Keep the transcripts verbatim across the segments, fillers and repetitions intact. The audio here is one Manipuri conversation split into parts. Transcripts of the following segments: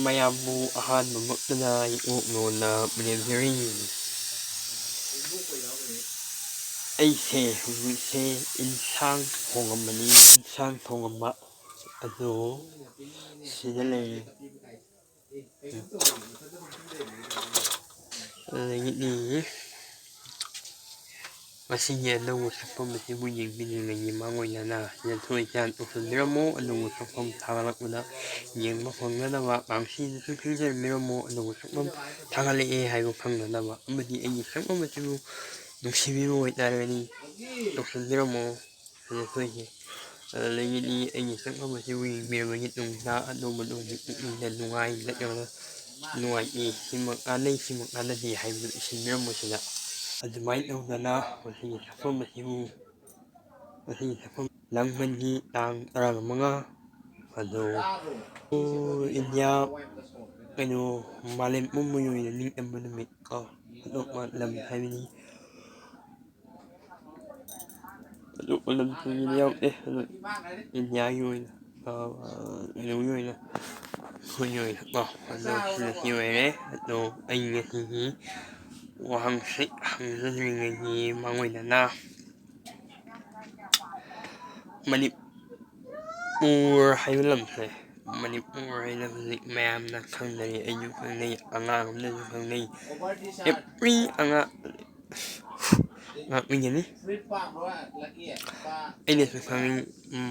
ꯃꯌꯥꯝꯕꯨ ꯑꯍꯥꯟꯕꯃꯛꯇꯗ ꯏꯑꯣꯛꯂꯣꯟꯅ ꯂꯦꯝꯖꯔꯤ꯫ ꯑꯩꯁꯦ ꯍꯧꯖꯤꯛꯁꯦ ꯏꯟꯁꯥꯡ ꯊꯣꯡꯉꯝꯕꯅꯤ꯫ ꯏꯟꯁꯥꯡ ꯊꯣꯡꯉꯝꯕ ꯑꯗꯨ ꯁꯤꯗ ꯂꯩꯔꯦ꯫ ꯑꯗꯒꯤꯗꯤ ꯃꯁꯤꯒꯤ ꯑꯅꯧꯕ ꯁꯛꯐꯝ ꯑꯁꯤꯕꯨ ꯌꯦꯡꯕꯤꯅꯤꯡꯉꯩꯒꯤ ꯃꯥꯡꯑꯣꯏꯅꯅ ꯌꯦꯟꯊꯣꯏ ꯆꯥꯟ ꯇꯧꯁꯤꯟꯕꯤꯔꯝꯃꯨ꯫ ꯑꯅꯧꯕ ꯁꯛꯐꯝ ꯊꯥꯒꯠꯂꯛꯄꯗ ꯌꯦꯡꯕ ꯐꯪꯅꯅꯕ ꯀꯥꯡꯁꯤꯗꯁꯨ ꯈꯪꯖꯟꯕꯤꯔꯝꯃꯨ꯫ ꯑꯅꯧꯕ ꯁꯛꯐꯝ ꯊꯥꯒꯠꯂꯛꯑꯦ ꯍꯥꯏꯕ ꯈꯪꯅꯅꯕ ꯑꯃꯗꯤ ꯑꯩꯒꯤ ꯁꯛꯐꯝ ꯑꯁꯤꯕꯨ ꯅꯨꯡꯁꯤꯕꯤꯕ ꯑꯣꯏꯇꯥꯔꯒꯗꯤ ꯇꯧꯁꯤꯟꯕꯤꯔꯝꯃꯨ꯫ ꯑꯩꯈꯣꯏꯒꯤ ꯑꯗꯨꯗꯒꯤꯗꯤ ꯑꯩꯒꯤ ꯁꯛꯐꯝ ꯑꯁꯤꯕꯨ ꯌꯦꯡꯕꯤꯔꯕꯒꯤ ꯇꯨꯡꯗ ꯑꯗꯣꯝ ꯑꯗꯣꯝꯒꯤ ꯄꯨꯛꯅꯤꯡꯗ ꯅꯨꯡꯉꯥꯏ ꯅꯠꯇ꯭ꯔꯒ ꯅꯨꯡꯉꯥꯏꯇꯦ, ꯁꯤꯃꯛ ꯀꯥꯟꯅꯩ, ꯁꯤꯃꯛ ꯀꯥꯟꯅꯗꯦ ꯍꯥꯏꯕꯗꯨ ꯏꯁꯤꯟꯕꯤꯔꯝꯃꯨ ꯁꯤꯗ꯫ ꯑꯗꯨꯃꯥꯏꯅ ꯇꯧꯗꯅ ꯃꯁꯤꯒꯤ ꯁꯛꯐꯝ ꯑꯁꯤꯕꯨ, ꯃꯁꯤꯒꯤ ꯁꯛꯐꯝ ꯂꯥꯡꯕꯟꯒꯤ ꯇꯥꯡ ꯇꯔꯥꯃꯉꯥ ꯑꯗꯨ ꯏꯟꯗꯤꯌꯥ, ꯀꯩꯅꯣ, ꯃꯥꯂꯦꯝ ꯄꯨꯝꯕꯒꯤ ꯑꯣꯏꯅ ꯅꯤꯡꯇꯝꯕ ꯅꯨꯃꯤꯠ ꯀꯣ, ꯑꯇꯣꯞꯄ ꯂꯝ ꯍꯥꯏꯕꯗꯤ ꯑꯇꯣꯞꯄ ꯂꯝꯁꯤꯡꯒꯤꯗꯤ ꯌꯥꯎꯗꯦ꯫ ꯑꯗꯣ ꯏꯟꯗꯤꯌꯥꯒꯤ ꯑꯣꯏꯅ, ꯑ, ꯀꯩꯅꯣꯒꯤ ꯑꯣꯏꯅ, ꯑꯩꯈꯣꯏꯒꯤ ꯑꯣꯏꯅ ꯀꯣ, ꯑꯗꯣ ꯁꯤꯅ ꯁꯤ ꯑꯣꯏꯔꯦ꯫ ꯑꯗꯣ ꯑꯩ ꯉꯁꯤꯒꯤ ꯋꯥꯍꯪꯁꯤ ꯍꯪꯖꯗ꯭ꯔꯤꯉꯩꯒꯤ ꯃꯥꯡꯑꯣꯏꯅꯅ ꯃꯅꯤꯄꯨꯔ ꯍꯥꯏꯕ ꯂꯝꯁꯦ, ꯃꯅꯤꯄꯨꯔ ꯍꯥꯏꯅ ꯍꯧꯖꯤꯛ ꯃꯌꯥꯝꯅ ꯈꯪꯅꯔꯤ, ꯑꯩꯁꯨ ꯈꯪꯅꯩ, ꯑꯉꯥꯡ ꯑꯃꯅꯁꯨ ꯈꯪꯅꯩ, every ꯑꯉꯥꯡ, ꯉꯥꯛꯄꯤꯒꯅꯤ꯫ ꯑꯩꯅꯁꯨ ꯈꯪꯉꯤ,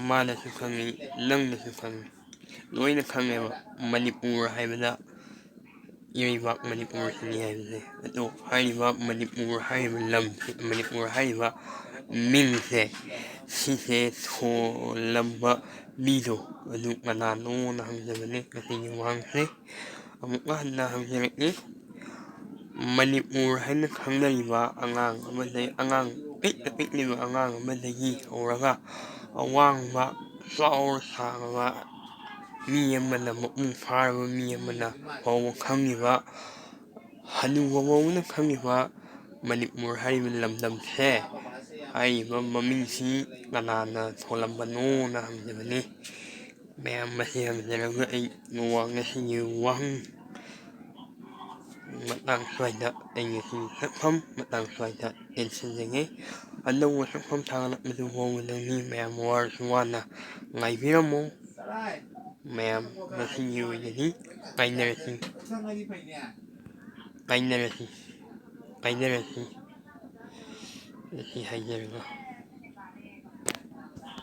ꯃꯥꯅꯁꯨ ꯈꯪꯉꯤ, ꯅꯪꯅꯁꯨ ꯈꯪꯉꯤ, ꯂꯣꯏꯅ ꯈꯪꯉꯦꯕ ꯃꯅꯤꯄꯨꯔ ꯍꯥꯏꯕꯗ ꯏꯔꯩꯕꯥꯛ ꯃꯅꯤꯄꯨꯔꯁꯤꯅꯤ ꯍꯥꯏꯕꯁꯦ꯫ ꯑꯗꯣ ꯍꯥꯏꯔꯤꯕ ꯃꯅꯤꯄꯨꯔ ꯍꯥꯏꯔꯤꯕ ꯂꯝꯁꯤ, ꯃꯅꯤꯄꯨꯔ ꯍꯥꯏꯔꯤꯕ ꯃꯤꯡꯁꯦ, ꯁꯤꯁꯦ ꯊꯣꯜꯂꯝꯕ ꯃꯤꯗꯣ ꯑꯗꯨ ꯀꯅꯥꯅꯣꯅ ꯍꯪꯖꯕꯅꯤ ꯉꯁꯤꯒꯤ ꯋꯥꯍꯪꯁꯦ꯫ ꯑꯃꯨꯛꯀ ꯍꯟꯅ ꯍꯪꯖꯔꯛꯏ, ꯃꯅꯤꯄꯨꯔ ꯍꯥꯏꯅ ꯈꯪꯅꯔꯤꯕ ꯑꯉꯥꯡ ꯑꯃꯗꯒꯤ, ꯑꯉꯥꯡ ꯄꯤꯛꯅ ꯄꯤꯛꯂꯤꯕ ꯑꯉꯥꯡ ꯑꯃꯗꯒꯤ ꯍꯧꯔꯒ ꯑꯋꯥꯡꯕ ꯆꯥꯎꯔ ꯁꯥꯡꯉꯕ ꯃꯤ ꯑꯃꯅ, ꯃꯄꯨꯡ ꯐꯥꯔꯕ ꯃꯤ ꯑꯃꯅ ꯐꯥꯎꯕ ꯈꯪꯉꯤꯕ, ꯍꯅꯨꯕ ꯐꯥꯎꯕꯅ ꯈꯪꯉꯤꯕ ꯃꯅꯤꯄꯨꯔ ꯍꯥꯏꯔꯤꯕ ꯂꯝꯗꯝꯁꯦ, ꯍꯥꯏꯔꯤꯕ ꯃꯃꯤꯡꯁꯤ ꯀꯅꯥꯅ ꯊꯣꯜꯂꯝꯕꯅꯣꯅ ꯍꯪꯖꯕꯅꯤ꯫ ꯃꯌꯥꯝ ꯃꯁꯤ ꯌꯥꯝꯖꯔꯒ ꯑꯩ ꯋꯥ ꯉꯁꯤꯒꯤ ꯋꯥꯍꯪ ꯃꯇꯥꯡ ꯁ꯭ꯋꯥꯏꯗ ꯑꯩ ꯉꯁꯤ ꯁꯛꯐꯝ ꯃꯇꯥꯡ ꯁ꯭ꯋꯥꯏꯗ ꯇꯦꯟꯁꯤꯟꯖꯒꯦ꯫ ꯑꯅꯧꯕ ꯁꯛꯐꯝ ꯊꯥꯒꯠꯂꯛꯄꯗꯨ ꯐꯥꯎꯕꯗ ꯃꯤ ꯃꯌꯥꯝ ꯋꯥꯔꯁꯨ ꯋꯥꯅ ꯉꯥꯏꯕꯤꯔꯝꯃꯨ꯫ ꯃꯌꯥꯝ ꯃꯁꯤꯒꯤ ꯑꯣꯏꯅꯗꯤ ꯀꯥꯏꯅꯔꯁꯤ, ꯀꯥꯏꯅꯔꯁꯤ, ꯀꯥꯏꯅꯔꯁꯤ꯫ ꯑꯁꯤ ꯍꯥꯏꯖꯔꯒ